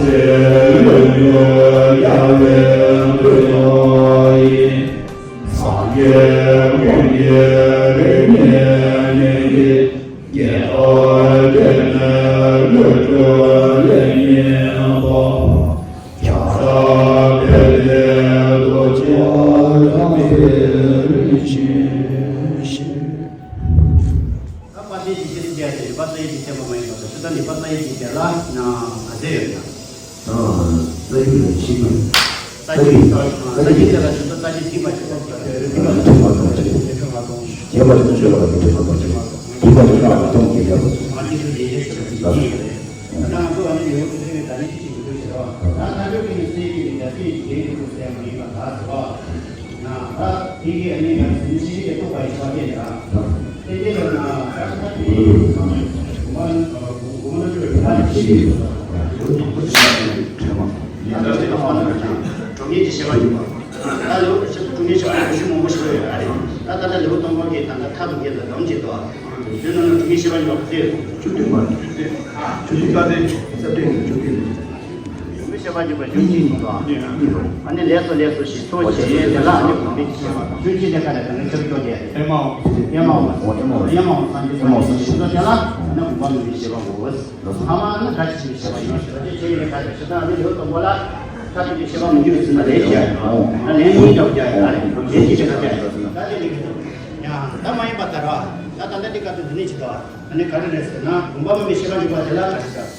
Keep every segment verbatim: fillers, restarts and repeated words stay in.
ད་དཔལ་ལྡན་འཇིགས་བྱེད་ཀྱི་རྒྱལ་དེ་རིག་པ་རྩ་བའི་བདེ་ཐེག་པ་མ་ཡིན་པ་དང་། ཇི་ལྟར་རིག་པ་རྩ་བའི་བདེ་ཐེག་ལ་ན་ག་ཚད་ཡོད་ན། ཨ། རྩ་རྒྱུད་ལ་ཤེས་རྒྱུད། རྩ་རྒྱུད། རྩ་རྒྱུད་དེ་ལ་ཇི་ལྟར་རྩ་རྒྱུད་སྡིག་པ་བཅུ་སྟོང་དང་། སྡིག་པ་བཅུ་སྟོང་དང་། རྗེས་དཔག་ཏུ་སྤྱོད་པ་ལ་མི་ལྟོས་པར་བྱེད། སྡིག་པ་བཅུ་སྟོང་ལ་མི་ལྟོས་པར་བྱེད། ལགས་སོ། ད་ང་ཚོ་ཨ་ནི་ལེའུ་བཅུ་ཐམ་པའི་ད་ནི་ཅི་ཞིག་འདུག་ཟེར་བ། ད་མཐའ་དོན་གྱི་ནི་སྲས་ཀྱི་ནི་ཡ་སྲས་ཀྱི་རྒྱན་དུ་ཟེར་མ་ཡིན་པ་ད་ཟེར་བ། ན་ད་དེ་གི་ཨ་ནི་ཡ་སྲས་ནི་ཤེས་བྱའི་རྟོག་པ་ཡི་ཆ་དེ་ད། དེ་དེ་ལ་ན་ད་ད་དེ་གི་ན་གོང་མ་ན་གོང་མ་ན་ཆོས་ད་ནི་ཤེས་བྱའི་རྟོག་པ་ཡི་དོན་དང་པོ་ཆ་ཡི་ཕྲད་མ་ཡིན། ད་དེ་ལ་ཧ་ན་ཀྱང་གྲོང་ཁྱེར་གྱི་བཤད་པ་ཡིན་པ། ད་ལེའུ་ཆེན་པོ་དྲུག་ནས་བཤད་པ་ཡག་ཤོས་མང་པོ་ཞིག་ཡོད་རེད། ད་ད་ལྟ་ལེའུ་དང་པོ་གི་ད་ལྟ་མཐའ་དང་རྒྱན་དང་སྒྲོམ་གྱི་དོན། དེ་ནང་ནས་དྲུག་ནས་བཤད་པ་ཡིན་པ་དེ། བཅུ་བདུན་པ། བཅུ་བདུན། རྩ་བྲལ། རྩ་བྲལ་གྱི་བཅུ་བདུན། དྲུག་ནས་བཤད་པ་ཡིན་པ་བཅུ་གཉིས་ཡིན་པ། ཨ་ནི་ལས་སོ་ལས་སོ་ཞེས་གསུངས་བྱས། དེ་ལ་ཨ་ནི་གོང་མའི་བཤད་པ་བཅུ་གཉིས་ལས་ཀ་ལས་ད་ནི་ཁྱབ་སྐྱོ་དེ། ཨེ་མའོ། ཨེ་མའོ། ཨེ་མའོ་སངས་རྒྱས་སངས་རྒྱས་ཞེས་གསུངས་པ་དེ་ལ་ཨ་ནི་དགོངས་པ་མེད་པའི་བཤད་པ་གོ། ལགས་སོ། ཕ་མ་ནི་ག་ཅི་ཞིག་བྱེད་པ་ཡིན་ཞེས་པ་དེ་ཁྱེད་ཀྱིས་ག་རེ་ཞེ་དྲག་ནི་ལེའུ་དང་པོ་ལ་ཁ་ཅིག་གིས་བཤད་པ་མི་འགྱུར་ཟིན་ན་ལན་བརྒྱབ། ད་ལན་གཉིས་ཀྱང་བརྒྱབ་ཡོད་རེད། ལན་གཅིག་ཀྱང་བརྒྱབ་ཡོད། ད་དེ་ལས་ཀྱི་ཡང་ད་མ་ཡིན་པ་ལྟར་བ། ད་ད་ལྟ་འདི་སྐབས་སུ་འདི་ནས་ཅི་ལྟ་བ། ཨ་ནི་ག་རེ་རེད་ཟེར་ན། དགོངས་པ་མེད་པའི་བཤད་པ་འཇུག་པ་དེ་ལ་ག་རེ་ཟེར།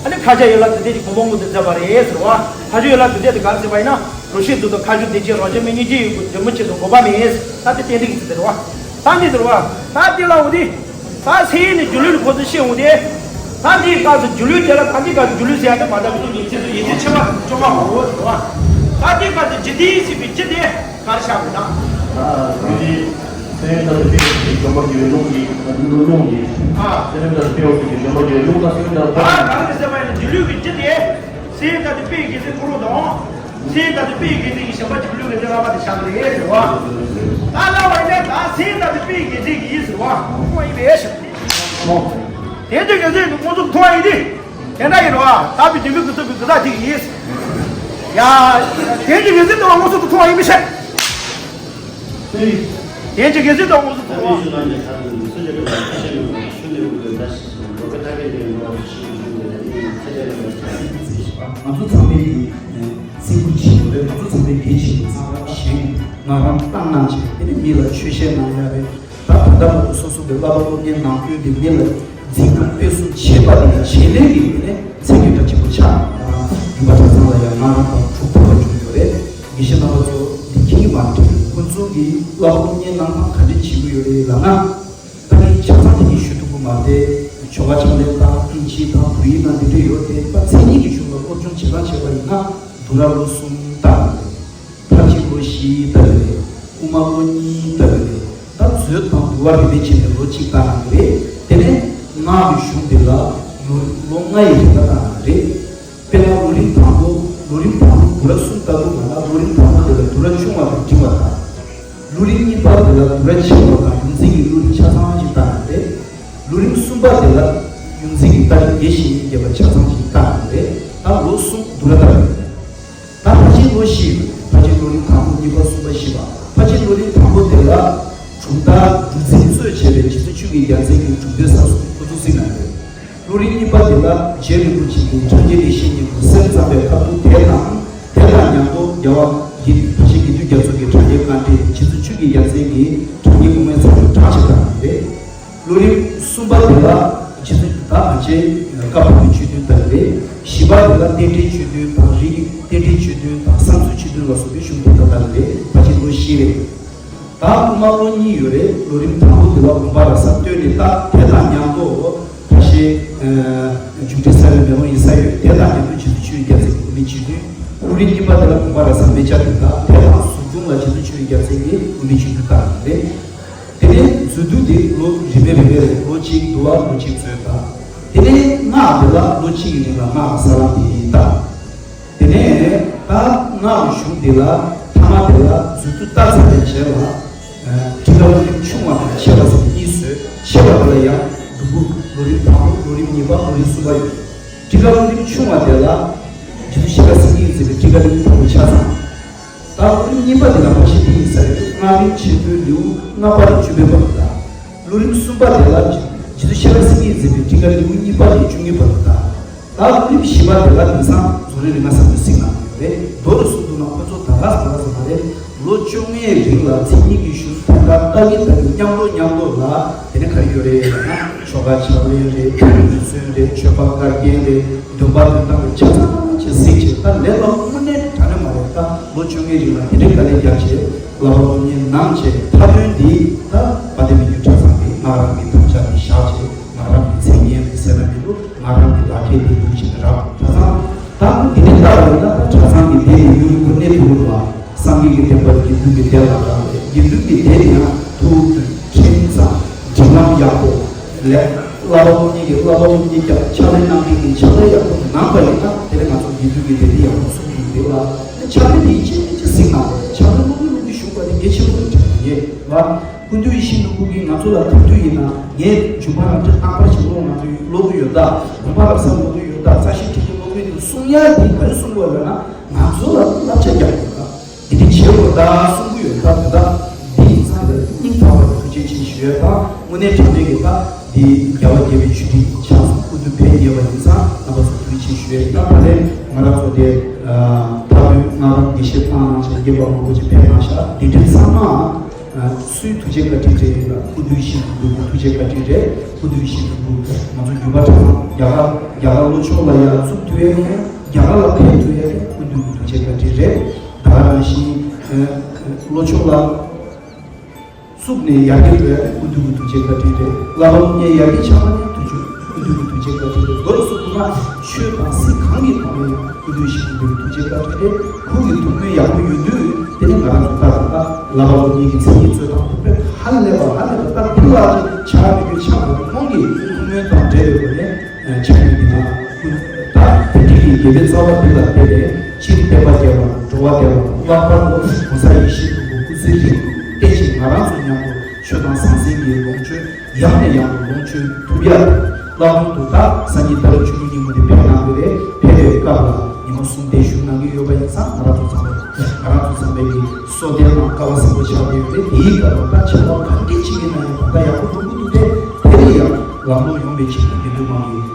ཨ་ནི་ཁ་ཆེ་ཡོད་ལ་དུས་དེ་ཅིག་གོ་བོ་ངུ་དུ་བརྩེ་བ་རེད་ཟེར་བ། ཁ་ཆེ་ཡོད་ལ་དུས་དེ་དུ་ག་རེ་ཟེར་བ་ཡིན་ན། རོ་ཤི་དུ་དང་ཁ་ཆུ་དེ་ཅིག་རོ་ཆེ་མི་གཉིས་ཀྱི་ཡོད་དུ་དེ་མོ་ཆེ་དུ་གོ་བ་མེད་ཟེར། ད་དེ་ཏན་ཏིག་ཟེར་ཟེར་བ། ད་འདི་ཟེར་བ། ད་འདི་ལ་འོ་དེ། ད་སེ་ཡིན་ནི་སྒྱུ་ལུས་ནི་ཁོ་ཚོ་ཤེས་འོང་དེ། ད་འདིའི་སྐབས་སུ་སྒྱུ་ལུས་དེ་ལ་ད་འདིའི་སྐབས་སུ་སྒྱུ་ལུས་ཟེར་ཡ་དེ་མ་འདྲ་བའི་ཡིན་ཚུལ་དུ་ཡིན་ཚུལ་ཆོ་ག་མང་བོ་ཟེར་བ། ད་འདིའི་སྐབས་སུ་འཇིག་རྟེན་ཟེར་བའི་འཇིག་དེ། གར་ཤར་བའི་དང་། ཨ་ནི། སེམས་དང་དེ་ཀྱི་བྱམས་པ་གི་རླུང་གི་རླུང་གི། ཨ། སེམས་དང་དེ་ཀྱི་བྱམས་པ་གི་རླུང་དང་སེམས་དང་། ཨ། གང་གི་སེམས་པ་ཡིན་ན་སྒྱུ་ལུས་ཀྱི་སྤྱི་དེ། སེམས་དང་དེ་དཔེ་གི་སེམས་ཁོ་རང་དང་། སེམས་དང་དེ་དཔེ་གི་སེམས་ཀྱི་བྱམས་པ་སྒྱུ་ལུས་ཀྱི་སེམས་རགས་པ་དེ་ཤར་གི་རེད་ཟེར་བ། ད་ལ་བ་ཡིན་ན་ད་སེམས་དང་དེ་དཔེ་གི་སེམས་ཀྱི་ཡིན་ཟེར་བ། ཁོ་ཡིན་པའི་ཞབས། དེ་དུས་ཀྱི་སེམས་ཀྱི་དངོས་གྲུབ་མཐོང་བ་ཡིན་ཏེ། དེ་འདྲ་ཡིན་རོ། ད་བི་དུས་མི་ཀུ་ཚོ་གི་ཀུ་ཚ་ཅིག་ཡིན། ཡ། དེ་ཅིག་ཡིན་ཟིན་དུ་བ་དངོས་སུ་དུ་མཐོང་བ་ཡིན་མི་ཤེས། དེ་ཅིག་ཡིན་ཟིན་དུ་དངོས་སུ་དུ་མཐོང་བ། ང་ཚོ་ཚང་མས་ཀྱི་སེམས་ཁུར་ཆེ་བ་རེད། ང་ཚོ་ཚང་མས་ཀྱི་སེམས་ཁུར་ཆེ་བ་ཚང་མ་ཞེན་ང་རང་བཏང་གནང་བྱས་དེ་ནི་མི་ལ་ཆོས་བཤད་གནང་ཡ་རེད། ད་ད་ལྟ་བར་དུ་སོ་སོ་གི་བསླབ་པ་སློབ་གཉེར་ནང་ཁུལ་གྱི་མི་ལ་འཛིན་སྐྱོང་སྤེལ་གསུམ་བྱེད་པ་དེ་ཡང་བྱེད་ལས་ཀྱི་ནི་ཚད་ཀྱི་གྲ་ཆེན་པོ་ཆགས། ཡིན་པ་གྲྭ་ཚང་ལ་ཡང་ང་རང་དང་ཐུག་ཐུབ་པ་བྱུང་ཡོད་རེད། དགེ་བཤེས་རྣམ་པ་ཚོ་འདི་ཁྱེད་ཀྱི་མ་འགྲིག་ཁོང་ཚོ་གི་བསླབ་པ་སློབ་གཉེར་གནང་སྟངས་ག་འདྲ་བྱེད་ཀྱི་ཡོད་རེད་ལབ་ན། ད་ནི་ཆ་ཚང་དེ་གི་ཞུ་ཐུབ་ཀྱི་མ་རེད། ཆོ་ག་ཕྱག་ལེན་དང་ཨིན་ཇི་དང་བོད་ཡིག་ནང་འདི་འདྲ་ཡོད་དེ་ད་མཚན་ཉིད་ཀྱི་གཞུང་ལ་སློབ་སྦྱོང་བྱེད་སྟངས་བྱས་པ་ཡིན་ན་དུ་ར་ལོ་གསུམ་ལྟར་རེད། ཕར་ཕྱིན་ལོ་བཞི་ལྟ་བུ་རེད། དབུ་མ་ལོ་གཉིས་ལྟ་བུ་རེད། ད་མཛོད་དང་འདུལ་བ་རིམ་པས་བྱས་ནས་ལོ་གཅིག་བཏང་ཡོད་རེད། དེ་ནས་སྔགས་ཀྱི་གཞུང་འདི་ལ་ལོ་ལོ་ལྔ་ཡི་རིང་ལ་བཏང་ཡོད་རེད། དཔེར་ན་ལོ་རིམ་དང་པོ་ལོ་རིམ་དང་པོ་དུ་ར་གསུམ་ལྟ་བུ་མ་ན་ལོ་རིམ་དང་པོ་འདི་ལ་དུ་ར་ཆུང་བ་དང་འབྲིང་བ་དང་། ལོ་རིམ་གཉིས་པ་འདི་ལ་དུ་ར་ཆེ་བ་དང་ཡོངས་འཛིན་གྱི་ལོ་རིམ་ཆ་ཚང་ཞིག་བཏང་ཡོད་རེད། ལོ་རིམ་གསུམ་པ་དེ་ལ་ཡོངས་འཛིན་གྱི་ལྟ་གྲུབ་དགེ་བཤེས་གཉེན་བརྒྱད་པ་ཆ་ཚང་ཞིག་བཏགས་ཡོད་རེད། ད་ལོ་གསུམ་བསྡུ་ར་བཏགས་ཡོད་རེད། ད་ཕལ་ཆེར་ལོ་བཞི་ཡོད་རེད། ཕལ་ཆེར་ལོ་རིམ་དང་པོ་གཉིས་པ་གསུམ་པ་བཞི་པ། ཕལ་ཆེར་ལོ་རིམ་དང་པོ་དེ་ལ་གྲུབ་མཐའ་གྲུབ་ཚན་གཙོས་བྱས་པའི་རྗེ་བཙུན་ཆོས་ཀྱི་རྒྱལ་མཚན་གྱི་གྲུབ་དོན་གསར་གསུམ་འགོ་འཛུགས་ཟིན་གནང་ཡོད་རེད། ལོ་རིམ་གཉིས་པ་དེ་ལ་རྗེ་རིན་པོ་ཆེ་གི་ཕྲིན་ལས་ལེགས་བཤད་སྙིང་པོ་གསེར་བརྩམས་པའི་ཁ་ཐུག་དེ་དང་། དེ་དང་མཉམ་དུ་རྒྱལ་བ་ཡིད་ཕལ་ཆེར་དགེ་འདུན་རྒྱ་མཚོ་གི་དྲང་ངེས་དཀའ་འགྲེལ། རྗེ་བཙུན་ཆོས་ཀྱི་རྒྱལ་མཚན་གྱི་དྲང་ངེས་དབུ་མའི་ཚིག་དྲུག་གྲངས་ཆེ་དང་རེད། ལོ་རིམ་གསུམ་པ་དེ་ལ་རྗེ་བཙུན་ད་ང་ཚོའི་བཀའ་འབུམ་གྱི་ཆོས་ཐུན་ལྟ་བུ་རེད། བཞི་པ་དེ་ལ་རྟེན་འབྲེལ་ཆོས་ཐུན་དང་རིགས་རྟེན་འབྲེལ་ཆོས་ཐུན་དང་བསམ་ཚུལ་ཆོས་ཐུན་ལ་སོགས་པའི་གཞུང་དེ་ལྟ་ལྟ་བུ་རེད། ཕལ་ཆེར་ལོ་བཞི་རེད། ད་དབུ་མ་ལོ་གཉིས་ཡོད་རེད། ལོ་རིམ་དང་པོ་དེ་ལ་དགོངས་པ་རབ་གསལ་སྟོན་ནས། ད་དེ་དང་མཉམ་དུ་ཕར་བཤད། ཨ། མཇུག་འབྲས་གསལ་བའི་མེ་ལོང་ཡིན་ས་ཡོད། དེ་དང་མཉམ་དུ་རྗེ་བཙུན་ཆོས་ཀྱི་རྒྱལ་མཚན་གྱི་དབུ་མའི་ཆོས་ཐུན། ལོ་རིམ་གཉིས་པ་དེ་ལ་དགོངས་པ་རབ་གསལ་མེ་བྱ་དེ་དག་དེ་དང་གཟུགས་ཕུང་ལ་རྗེ་བཙུན་ཆོས་ཀྱི་རྒྱལ་མཚན་གྱི་དབུ་མའི་ཆོས་ཐུན་བཏགས་ཡོད་རེད། དེ་ནས་མཛོད་བསྡུས་དེ་ལོ་རིམ་པས་རིམ་པས་རེད། ལོ་གཅིག་བསྡུ་བ། ལོ་གཅིག་མཛོད་དང་། དེ་ནས་སྔགས་དེ་ལ་ལོ་གཅིག་གི་རིང་ལ་སྔགས་ལ་ས་ལམ་དེ་ཡིན་ད། དེ་ནས་ད་སྔགས་གཞུང་དེ་ལ་ཐ་མ་དེ་ལ་མཛོད་བསྡུས་ལྟ་ཚར་བའི་རྗེས་ལ། ཨ། ཊཱི་ཀ་ལོ་རིམ་ཆུང་བ་དང་ཆེ་བ་ཟེར་གཉིས་བཟོས། ཆེ་བ་དེ་ལ་ཡང་སྡོང་པོ་ལོ་རིམ་དང་པོ། ལོ་རིམ་གཉིས་པ། ལོ་རིམ་གསུམ་པ་ཡོད། ཊཱི་ཀ་ལོ་རིམ་ཆུང་བ་དེ་ལ་རྗེ་བཙུན་ཤེས་རབ་སེང་གེས་མཛད་པའི་ཊཱི་ཀ་ལོ་རིམ་དང་པོ་ཆ་ཚང་། ད་ལོ་རིམ་གཉིས་པ་དེ་ལ་ཕར་བཤད་དེ་ཡིན་ས་རེད། སྔགས་རིམ་ཆེན་པོའི་ལེའུ་ལྔ་པ་ནས་བཅུ་པའི་བར་དུ་དང་། ལོ་རིམ་གསུམ་པ་དེ་ལ་རྗེ་བཙུན་ཤེས་རབ་སེང་གེས་མཛད་པའི་ཊཱི་ཀ་ལེའུ་གཉིས་པ་ནས་བཅུ་གཉིས་བར་དུ་དང་། ད་ལོ་རིམ་བཞི་པ་དེ་ལ་དེང་སང་རྫོགས་རིམ་རིམ་ལྔ་བསམ་དུ་གཟིགས་གནང་ཡོད་རེད། མདོ་རུ་གསུངས་འདུག་ན་ཁོ་ཚོ་ད་ག་ཟེ་ག་ཟེ་མ་རེད། ལོ་བཅོ་ལྔའི་རིང་ལ་མཚན་ཉིད་ཀྱི་གཞུང་དོན་དག་ལྟ་གིན་ལྟ་གིན་མཉམ་དུ་མཉམ་དུ་ལ། དེ་ནས་ག་རེ་ཡོད་རེད་ལབ་ན། ཆོ་ག་ཕྱག་ལེན་རེད། ཐུན་མོང་མུས་མཚོན་རེད། མཆོད་པ་བཀའ་བརྒྱད་རེད། འདོན་པ་འདོན་སྟངས་རེད། ཆ་ཚང་ཅིག་གཟིགས་བྱས། ད་ལས་ལ་དངོས་གནས་དྲང་གནས་མ་རེད། ད་ལོ་བཅོ་ལྔའི་རིང་ལ་དེ་འདྲའི་དཀའ་ལས་རྒྱབ་བྱས། བསླབ་པ་སློབ་གཉེར་གནང་བྱས། མཐའ་དོན་འདི་ད་དཔལ་ལྡན་མི་འགྱུར་གྲྭ་ཚང་གི་སྔགས་རམས་ཀྱི་དམ་བཅའ་འདི་བཞག་བྱས། སྔགས་རམས་ཀྱི་མཚན་སྙན་རེད་ཟེར་ན་མི་འདུག་སྔགས་རམས་ཀྱི་ལག་ཁྱེར་འདི་འདུག་ཅིག་རག་གྲྭ་ཚང་། ད་འདི་འདྲའི་ལྟ་བ་ཡིན་ན། ད་གྲྭ་ཚང་གི་སྡེ་ནས་ཡུལ་དངོས་གནས་དུ་རུ་ལ། སངས་རྒྱས་ཀྱི་བསྟན་པ་དགེ་འདུན་གྱི་སྡེ་ལ་རག་ལས། དགེ་འདུན་གྱི་སྡེ་ནི་ཡང་ཐུགས་མཐུན། ཁྲིམས་གཙང་། སྒྲིག་ལམ་ཡག་པོ། ལས་བསླབ་པ་སློབ་གཉེར་གྱི་བསླབ་པ་སློབ་གཉེར་རྒྱབ། ཕྱག་ལེན་གནང་མཁན་གྱི་ཕྱག་ལས་ཡག་པོ་གནང་པ་ཡིན་ན། དེ་ནས་ང་ཚོ་དགེ་འདུན་གྱི་སྡེ་འདི་ཡག་པོ་སྲུང་གི་ཡོད་ལ། ཕྱག་ལེན་འདི་ཅི་ཅི་གཟིགས་གནང་དགོས། ཕྱག་ལེན་སློབ་གཉེར་སློབ་གཉེར་ཞུགས་པ་དེ་གལ་ཆེན་པོ་རེད་དྲན་ངེས་ལ། སྐུ་མདུན་ཡིད་བཞིན་ནོར་བུ་གིས་ང་ཚོ་ལ་ག་དུས་ཡིན་ན། ངས་མཇུག་མ་རང་འཁྲིད་རྟག་པར་ཞིག་ཀློག་ང་ཚོ་ཀློག་གི་ཡོད་ད། དགོངས་པ་རབ་གསལ་ཀློག་གི་ཡོད་ད། རྩ་ཤེ་ཁྲིད་ཀྱི་ཀློག་གི་འདུག་གསུང་ཡ་དེ་ག་རེ་གསུང་དགོས་ལབ་ན། ང་ཚོ་ལ་བསླབ་བྱ་རྒྱག་དགོས་ད། འདི་འདྲ་བྱེད་དགོས་ད་གསུང་གི་ཡོད་ད། དོན་དག་འདི་ཡིན་ཙང་དེ་སྙིང་ཐག་པ་ནས་ཐུགས་རྗེ་ཆེ་ཞུ་ཡ་དང་། དངོས་གནས་དྲང་གནས་ཀྱི་ད་འདི་རྒྱལ་བ་དགྱེས་པའི་ཆོས་ཁྲིད་ཆགས་སོང་། སྐུ་མདུན་ཕེབས་ཉེ་བ་ཡིན་ཙང་རྣམ་པ་ཚོ་ཐུགས་རྗེ་ཆེ་ཞུ་ཡ་ཡིན། ད་ད་རེས་ང་རང་ཚོ་དེ་མཐའ་དོན་སྔགས་རམས་དགེ་བཤེས་བཏང་གནང་བྱས་དགེ་བ་མང་པོ་ཅིག་ཕེབས་གནང་ཤག་འདི་འདྲའི་ཚང་མ། ཨ། སུའི་ཐུགས་རྗེ་བཀའ་དྲིན་རེད་ལ། སྐུ་མདུན་ཡིད་བཞིན་ནོར་བུའི་ཐུགས་རྗེ་བཀའ་དྲིན་རེད། སྐུ་མདུན་ཡིད་བཞིན་ནོར་བུ་ང་ཚོ་འགྱུར་བ་གྲྭ་ཚང་རྒྱ་གར་རྒྱ་གར་ལྷོ་ཕྱོགས་ལ་ཡར་བཙུགས་ཐུབ་ཡས་མཁན། རྒྱ་གར་ལ་ཕེབས་ཐུབ་ཡས་མཁན་སྐུ་མདུན་གྱི་ཐུགས་རྗེ་བཀའ་དྲིན་རེད། ད་ག་ནང་བཞིན་ལྷོ་ཕྱོགས་ལ་བཙུགས་ནས་ཡར་རྒྱས་འགྲོ་ཡས་མཁན་སྐུ་མདུན་གྱི་ཐུགས་རྗེ་བཀའ་དྲིན་རེད། བསླབ་པ་སློབ་གཉེར་ཡར་རྒྱས་ཆགས་པ་ནས་ཐུགས་རྗེ། སྐུ་མདུན་གྱི་ཐུགས་རྗེ་བཀའ་དྲིན་རེད། མདོར་བསྡུས་ན་ཆོས་དང་སྲིད་གང་གི་ཐོག་ནས་ཡང་སྐུ་མདུན་ཡིད་བཞིན་ནོར་བུའི་ཐུགས་རྗེ་བཀའ་དྲིན་རེད། ཁོང་གི་ཐུགས་སྨོན་ཡག་པོ་ཡོད་དུས། དེ་ནི་ང་རང་ཚོ་ལྟ་བུ་ད་བསླབ་པ་སློབ་གཉེར་གྱི་མཚན་ཉིད་རྩོད་སྟངས་དེ་དཔེ་ཧ་ལས་པ་ཧ་ལས་པ། ད་དེ་ལ་ཅིག་ཆགས་མི་དགོས། ཆགས་དགོས། ཁོང་གི་ཐུགས་སྨོན་དང་འབྲེལ་བའི་སྒོ་ནས་ཆགས་ཡོད་ཀྱི་ན། ད་དེ་འདྲའི་གི་དགེ་བའི་རྩ་བ་འདི་ལ་བརྟེན་ནས་སྤྱིར་བསྟན་པ་རྒྱས་པ་དང་འགྲོ་བ་བདེ་བ་དང་། ལྷག་པར་དུ་༸གོང་ས་ཡིད་བཞིན་ནོར་བུ་སྐུ་ཚེ་རིང་དུ་བརྟན་ཅིང་། ང་རང་ཚོ་མཉམ་དུ་ཆོས་དང་ཟང་ཟིང་གི་ལོངས་སྤྱོད་ཡང་ནས་ཡང་དུ་ལོངས་སྤྱོད་ཐུབ་ཡ། བླ་མ་དུ་ད་སང་ཉིན་ཟླ་བ་བཅུ་དྲུག་ཉིན་མོ་དེ་ཕེབས་གནང་གི་རེད། ཕེབས་པའི་སྐབས་ལ་ཉི་མ་གསུམ་བརྟན་བཞུགས་གནང་གི་ཡོད་པ་ཡིན་ཙང་། ང་རང་ཚོ་ཚང་མས་ང་རང་ཚོ་ཚང་མས་ཀྱི་བསོད་བདེ་དང་སྐལ་བ་བཟང་པོ་ཆགས་ཀྱི་ཡོད་རེད། དེའི་སྐབས་ལ་ད་བྱ་བ་ག་འདྲ་ཅིག་ཡིན་ན་ཡང་ད་ལྟ་ཡག་པོ་འགྲོ་གི་འདུག་སྟེ། དེ་ལ་ཡང་ལམ་ལྷོང་ཡོང་བའི་ཆེད་དུ་དགེ་འདུན་དམངས་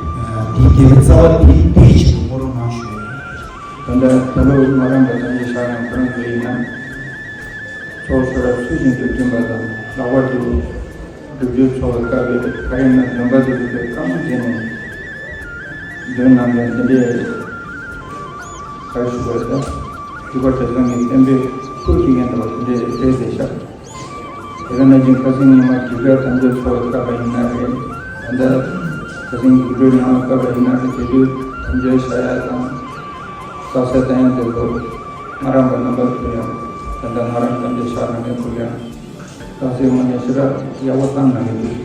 ཀྱིས་དེའི་དགེ་བའི་རྩ་བ་དེ་དེའི་ཆེད་དུ་བསྔོ་རོགས་གནང་ཞུ་ཡ་ཡིན། ད་ལྟ་ད་ལོ་སྔགས་རམས་པ་ཐམས་ཅད་ཤག་རང་ཁོ་རང་ཚོ་ཡིན་ན། ཚོགས་ཚོགས་ར་ཚུལ་བཞིན་དུ་བསྟུན་པ་དང་། ལྷག་པར་དུ་སྒྲུབ་སྦྱོར་ཚོགས་ཀྱི་སྐབས་ལ་ག་རེ་ན་འདོན་པ་དེ་ཚོ་དེ་བཀའ་མོལ་བྱས་ནས་འདོན་གནང་མཁན་དེ་འདྲའི་ག་རེ་ཞུ་དགོས་རེད། ད་འགྱུར་བ་གྲྭ་ཚང་གི་བསྟན་པའི་སྐུར་བསྐྱེད་མཁན་འདྲ་བ་དེ་འདྲའི་རེད་བསྡད་ཤག་དེ་ག་ནང་བཞིན་ཁ་སང་ཉི་མ་འདི་ག་དམ་བཅའ་ཚོགས་པའི་སྐབས་ཡིན་ན་རེད། ད་ལྟ་ཁ་སང་འགྱུར་བའི་ནང་སྐབས་ཡིན་ན་རེད། དེ་དུས་དམ་བཅའ་བཞག་ཡ་དང་རྟགས་གསལ་བཏང་ཡ་དེ་ཚོ་སྔགས་རམས་པ་རྣམ་པ་ཚོ་ཡང་ད་ལྟ་སྔགས་རམས་དམ་བཅའ་བཞག་གནང་མཁན་ཚོ་ཡང་རྟགས་གསལ་ངོས་ནས་ཞེ་དྲག་ཡག་པོ་བཏང་གནང་གི་འདུག་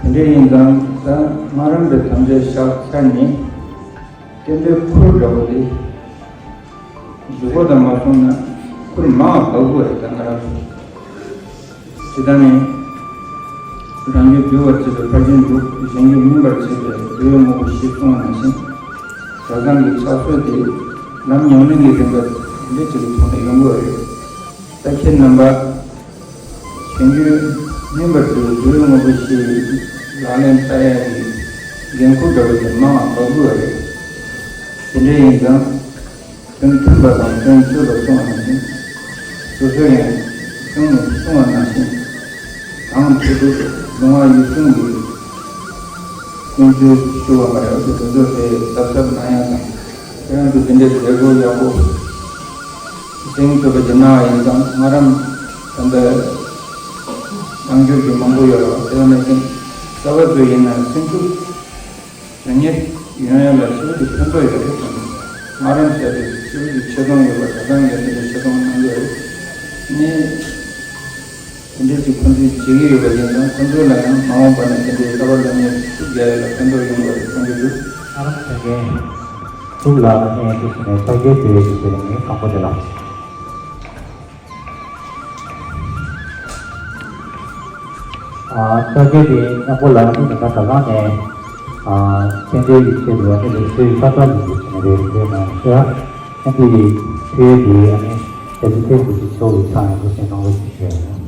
དེ་འདྲ་ཡིན་ཙང་ད་སྔགས་རམས་པའི་དམ་བཅའ་བཞག་ཚར་ནས་བསྟན་པའི་ཁུར་འདྲ་བོ་དེ། མཇུག་པ་དང་མ་སོང་ན་ཁུར་མང་བ་བབས་དགོས་རེད། ད་ང་རང་ཚོ་ཇི་ལྟར་ནི་ རང་རྒྱུད་འདུལ་བར་བྱེད་པའི་ཕར་ཕྱིན་དྲུག་གཞན་རྒྱུད་སྨིན་པར་བྱེད་པའི་འདུལ་བའི་དངོས་པོ་བཞི་གསུངས་པ་ནང་བཞིན། བྱ་བཟང་གི་ཕྱག་སྲོལ་དེ་ལམ་ཉམས་ལེན་གྱི་རིམ་པ་འདི་ཅིག་ཐོག་ནས་ཡོང་དགོས་རེད། ད་ཁྱེད་རྣམ་པ་གཞན་རྒྱུད་སྨིན་པར་བྱེད་པའི་འདུལ་བའི་དངོས་པོ་བཞི་ལག་ལེན་བསྟར་ཡག་གི་འགན་ཁུར་འདྲ་བོ་དེ་མང་བ་འབབ་དགོས་རེད། དེ་འདྲ་ཡིན་ཙང་། དོན་མཐུན་པ་དང་དོན་སྤྱོད་པ་གསུངས་པ་ནང་བཞིན། སོ་སོ་ཡང་གཞུང་ནས་གསུངས་པ་ནང་བཞིན། དང་ཐོག་ཏུ་ལུང་བ་ཡིད་གསུམ་གྱི་ཀུན་སྤྱོད་ཞུ་བ་མ་རེད། དེ་ཚོ་དེ་གཟབ་གཟབ་གནང་ཡག་དང་། དེ་ཡང་དུ་དེ་འདྲའི་མཛད་སྒོ་ཡག་པོ་སེང་ཐུབ་པ་ཅིག་གནང་བ་ཡིན་ཙང་། ང་རང་ད་ལྟ་རྣམ་འགྱུར་གྱི་མང་པོ་ཡོད་རེད། དེ་ཡང་ནས་ཀྱང་གསར་པ་ཚོ་ཡིན་ན་སེམས་ཤུགས་དོན་གཉེར་ཡོང་ཡ་ལ་ཞེ་པོ་ཅིག་ཕན་ཐོགས་ཡོད་རེད་དམ། ང་རང་བྱས་ཏེ་ཞེ་པོ་ཅིག་ཆེ་མཐོང་ཡོད་པ། ད་ལྟ་ཡང་དེ་འདྲ་ཆེ་མཐོང་གནང་གི་ཡོད་རེད། ནི་དེ་འདྲ་ཅིག་ཁོང་ཚོས་བྱེད་ཀྱི་ཡོད་པ་ཡིན་ཙང་། ཁོང་ཚོ་ལ་ཡང་མ་འོངས་པ་ན་དེ་འདྲའི་གསར་པ་ལ་ནི་ཤུགས་རྒྱག་ཡ་ལ་ཕན་ཐོགས་ཡོང་བ་རེད་བསམ་གྱི་འདུག། ཨ་རམ་དྲན་མཁན་དྲུག་ལ་ཨེ་དེ་བཞིན་ཕ་གིའི་དུས་ཀྱི་ཟེར་ནས་དང་པོ་དེ་ལ། ཨ་ཕ་གི་དེ་མཉམ་པོ་ལ་ནི་མི་སྣ་ད་གང་ནས་ཨ་རྟེན་འབྲེལ་གྱི་ཆེད་དུ་ཨ་ནི་ལེགས་བཤད་ས་ཐག་ལ་འདུག་ཟེར་ནས་རེད། རེད་མ་ཡིན་ཤག། ཨ་འདི་ཡི་ཕ་གི་དེ་ཨ་ནི་རྒྱལ་སྲས་ཐེག་དགུ་ཅིག་ཚོགས་ཀྱི་ཚང་ཡང་འདུག་ཟེར་གནང་བ་ཞིག་ཞུ་ཡ་ཡིན།